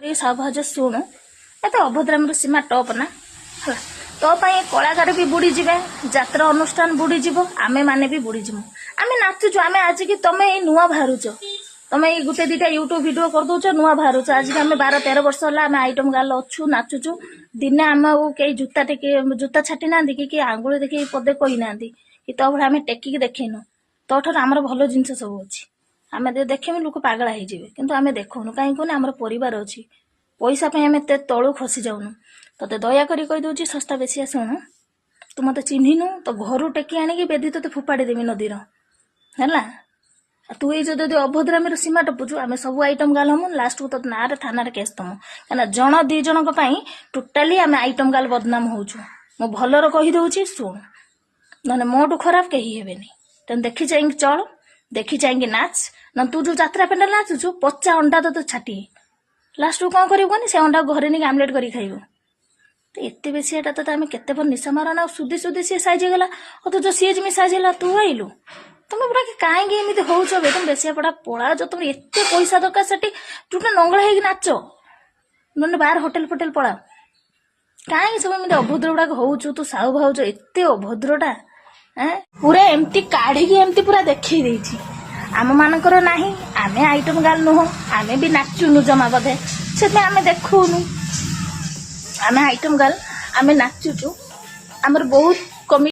ସାହୁ ଭାଉଜ, ଶୁଣୁ, ଏତେ ଅଭଦ୍ରାମର ସୀମା ଟପ୍ ନା ହେଲା। ତୋ ପାଇଁ କଳାକାର ବି ବୁଡ଼ିଯିବେ, ଯାତ୍ରା ଅନୁଷ୍ଠାନ ବୁଡ଼ିଯିବ, ଆମେ ମାନେ ବି ବୁଡ଼ିଯିବୁ। ଆମେ ନାଚୁଛୁ ଆମେ ଆଜିକି, ତମେ ଏଇ ନୂଆ ବାହାରୁଛ। ତମେ ଏଇ ଗୋଟେ ଦିଟା ୟୁଟ୍ୟୁବ ଭିଡିଓ କରିଦଉଛ, ନୂଆ ବାହାରୁଛ। ଆଜିକି ଆମେ 12-13 ବର୍ଷ ହେଲା ଆମେ ଆଇଟମ ଗାର୍ଲ ଅଛୁ, ନାଚୁଛୁ। ଦିନେ ଆମକୁ କେହି ଜୁତା ଟେକି ଜୁତା ଛାଟି ନାହାନ୍ତି କି ଆଙ୍ଗୁଳି ଦେଖେଇ ପଦେ କହିନାହାନ୍ତି କି ତୋ ଭଳିଆ ଆମେ ଟେକିକି ଦେଖେଇନୁ। ତୋ ଠାରୁ ଆମର ଭଲ ଜିନିଷ ସବୁ ଅଛି। ଆମେ ଯଦି ଦେଖେଇବୁ, ଲୋକ ପାଗଳା ହେଇଯିବେ। କିନ୍ତୁ ଆମେ ଦେଖଉନୁ। କାହିଁକି କହୁନି? ଆମର ପରିବାର ଅଛି। ପଇସା ପାଇଁ ଆମେ ଏତେ ତଳୁ ଖସି ଯାଉନୁ। ତତେ ଦୟାକରି କହିଦଉଛି ଶସ୍ତା ବେଶିଆ, ଶୁଣୁ, ତୁ ମତେ ଚିହ୍ନିନୁ। ତୋ ଘରୁ ଟେକି ଆଣିକି ବେଦି ତୋତେ ଫୋପାଡ଼ି ଦେବି ନଦୀର, ହେଲା। ଆଉ ତୁ ଏଇ ଯୋଉ ଯଦି ଅଭଦ୍ରାମୀର ସୀମା ଟପୁଛୁ, ଆମେ ସବୁ ଆଇଟମ ଗାର୍ଲ ହମୁ। ଲାଷ୍ଟକୁ ତୋ ନାଁରେ ଥାନାରେ କେସ୍ ଦମୁ। କାହିଁକିନା ଜଣ ଦି ଜଣଙ୍କ ପାଇଁ ଟୋଟାଲି ଆମେ ଆଇଟମ ଗାର୍ଲ ବଦନାମ ହଉଛୁ। ମୁଁ ଭଲରେ କହିଦଉଛି, ଶୁଣୁ, ନହେଲେ ମୋଠୁ ଖରାପ କେହି ହେବେନି। ତେଣୁ ଦେଖି ଚାହିଁକି ଚଳ, ଦେଖି ଚାହିଁକି ନାଚ। ନହେଲେ ତୁ ଯୋଉ ଯାତ୍ରା ପେଣ୍ଡାଲ ନାଚୁଛୁ, ପଚା ଅଣ୍ଡା ତୋତେ ଛାଟି ଲାଷ୍ଟକୁ କଣ କରିବୁ କହନି? ସେ ଅଣ୍ଡା ଘରେ ନେଇକି ଆମଲେଟ୍ କରିକି ଖାଇବୁ। ତ ଏତେ ବେଶୀ ଏଟା ତତେ ଆମେ କେତେ ଭଲ ନିଶା ମାରନା ଆଉ ସୁଧି ସୁଧି ସିଏ ସାଇଜ ହେଇଗଲା। ଅଥଚ ସିଏ ଯେମିତି ସାଇଜ ହେଲା, ତୁ ଆଇଲୁ। ତମେ ପୁରା କାହିଁକି ଏମିତି ହଉଛ ବେ? ତମେ ବେଶିଆ ପଡା ପଳାଉଛ। ତମର ଏତେ ପଇସା ଦରକାର, ସେଠି ଟୁଟେ ନଙ୍ଗଳା ହେଇକି ନାଚ, ନହେଲେ ବାହାର ହୋଟେଲ ଫୋଟେଲ ପଳାଅ। କାହିଁକି ସବୁ ଏମିତି ଅଭଦ୍ର ଗୁଡାକ ହଉଛୁ ତୁ? ସାହୁ ଭାଉଜ, ଏତେ ଅଭଦ୍ରଟା ଏଁ? ପୁରା ଏମିତି କାଢିକି ଏମିତି ପୁରା ଦେଖେଇ ଦେଇଛି। ଆମ ମାନଙ୍କର ନାହିଁ, ଆମେ ଆଇଟମ ଗାର୍ଲ ନୁହଁ, ଆମେ ବି ନାଚୁନୁ ଜମା ବୋଧେ, ସେଥିପାଇଁ ଆମେ ଦେଖଉନୁ। ଆମେ ଆଇଟମ ଗାର୍ଲ, ଆମେ ନାଚୁଛୁ, ଆମର ବହୁତ